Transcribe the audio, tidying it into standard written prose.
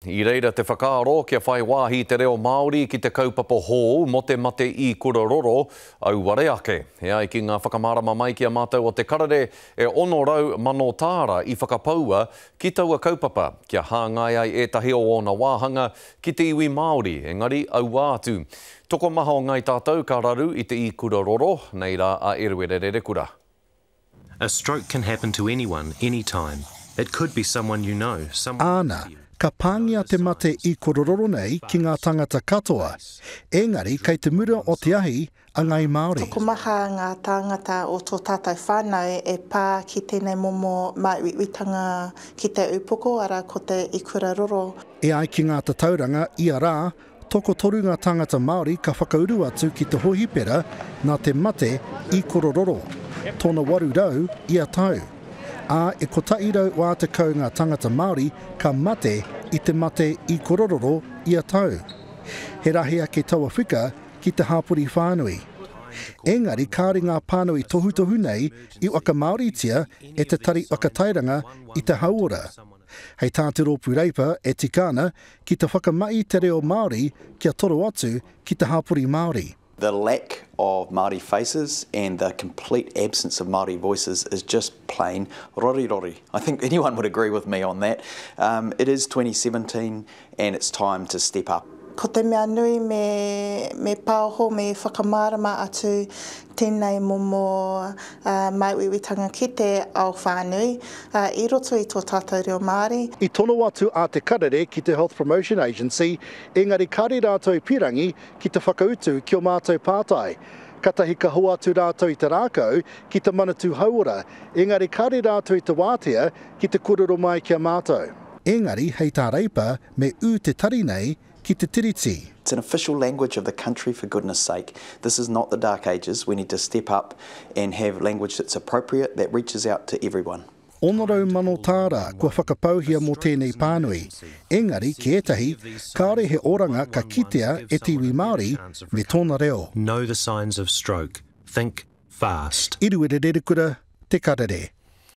I reira te whakaaro kia whai wāhi te reo Māori ki te kaupapa hou mō te mate īkura roro, auare ake. E ai ki ngā whakamārama mai ki a mātou o Te Karere, e 600,000 tāra i whakapaua ki taua kaupapa, kia hāngai ai ētahi o ōna wāhanga ki te iwi Māori, engari aua atu. Tokomaha o Ngāi Tātou ka raru i te īkura roro, nei rā a Eruera Rerekura. A stroke can happen to anyone, anytime. It could be someone you know, someone Āna, with you. ka pāngia te mate i korororo nei ki ngā tangata katoa, engari kei te mura o te ahi a Ngāi Māori. Tokomaha ngā tāngata o tō tātou whānau e pā ki tēnei momo māuiuitanga ki te upoko, arā, ko te ikura roro. E ai ki ngā tatauranga, ia rā, Tokotoru ngā tāngata Māori ka whakauru atu ki te hohipera nā te mate i korororo, tōna 800 ia tau. Ā, e 140 ngā tāngata Māori ka mate i te mate i korororo ia tau. He rahi ake taua whika ki te hāpori whānui. Engari kāore ngā pānui tohutohu nei i whakamāoritia e te Tari Whakatairanga i te Hauora. Hei tā te Rōpū Reipa e tika ana ki te whakamahi te reo Māori kia toro atu ki te hapori Māori. The lack of Māori faces and the complete absence of Māori voices is just plain rorirori. I think anyone would agree with me on that. Um, it is 2017 and it's time to step up. Ko te mea nui me, me pāoho, me whakamārama atu tēnei momo māuiuitanga ki te ao whānui i roto i tō tātou reo Māori. I tono atu a Te Karere ki te Health Promotion Agency, engari kāre rātou i pirangi ki te whakautu ki o mātou pātai. Katahi ka hoatu rātou i te rākau ki te Manatū Hauora, engari kāre rātou i te wātea ki te kōrero mai ki a mātou. Engari, hei tā Reipa, me ū te tari nei ki te Tiriti. It's an official language of the country for goodness sake. This is not the dark ages, we need to step up and have language that's appropriate, that reaches out to everyone. 600,000 tāra kua whakapauhia mō tēnei pānui, engari ki ētahi, kāore he oranga ka kitea e te iwi Māori me tōna reo. Know the signs of stroke. Think fast. Iruere Rerekura, Te Karere.